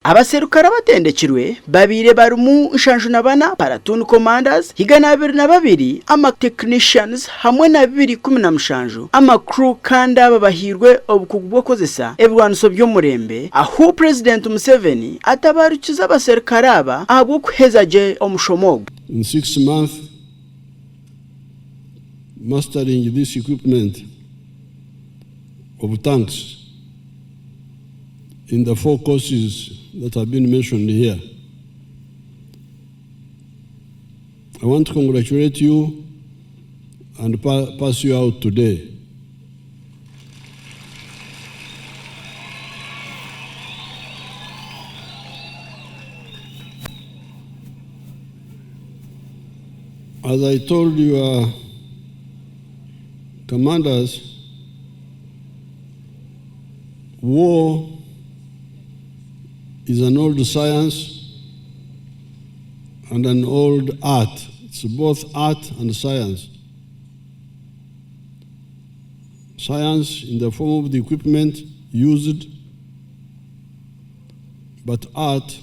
Abaserukare abatendekirwe babaire barimu 74 Platoon Commanders, 122 ama Technicians hamwe na 217 ama Crew kandi aba bahairwe obukugu bw'okukozesa ebirwaniso by'omurembe ahu Purezidenti Museveni atabarukize abaserukare aba ahabw'okuheza gye omushomo ogu. In 6 months mastering this equipment of tanks in the 4 courses that have been mentioned here. I want to congratulate you and pass you out today. As I told your commanders, war is an old science and an old art. It's both art and science. Science in the form of the equipment used, but art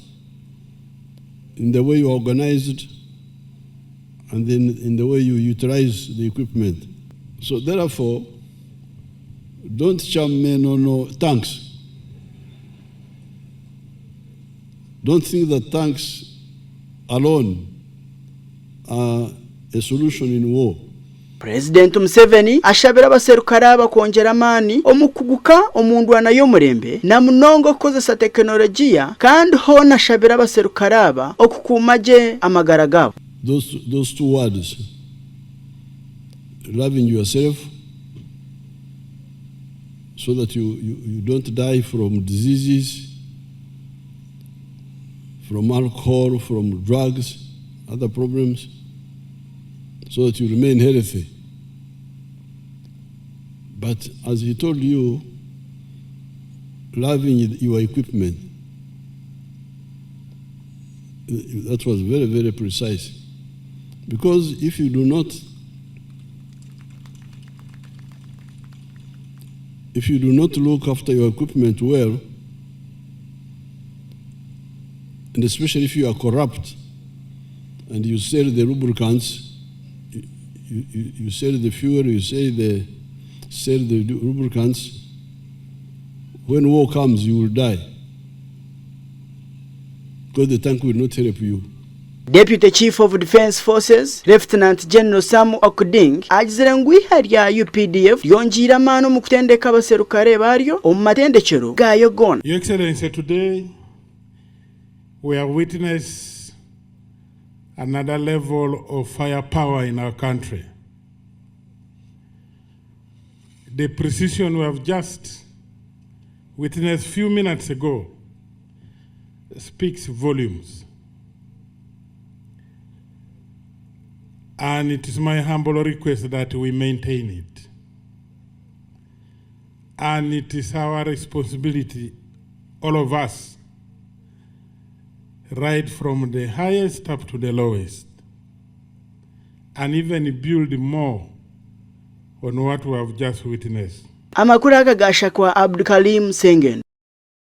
in the way you organized and then in the way you utilize the equipment. So therefore, don't charm me no, no tanks. Don't think that tanks alone are a solution in war. Purezidenti Museveni ashabire abaserukare aba kwongyera amaani omu kukuguka omu ndwana y'omurembe na munonga okukozesa tekinologiya kandi hoona ashabire abaserukare aba okukuuma gye amagara gaabo. Those 2 words, loving yourself so that you don't die from diseases, from alcohol, from drugs, other problems, so that you remain healthy. But as he told you, loving your equipment, that was very, very precise. Because if you do not, if you do not look after your equipment well, and especially if you are corrupt and you sell the lubricants, you sell the fuel, you sell the lubricants, when war comes, you will die. Because the tank will not help you. Deputy Chief of Defence Forces, Lieutenant General Sam Okding, agizire ngu eiha rya UPDF ryongiire amaani omu kutendeka abaserukare baryo omu matendekyero gaayo goona. Your Excellency, today we have witnessed another level of firepower in our country. The precision we have just witnessed a few minutes ago speaks volumes. And it is my humble request that we maintain it. And it is our responsibility, all of us, right from the highest up to the lowest, and even build more on what we have just witnessed. Amakuru aga gashakwa Abdulkarim Sengendo.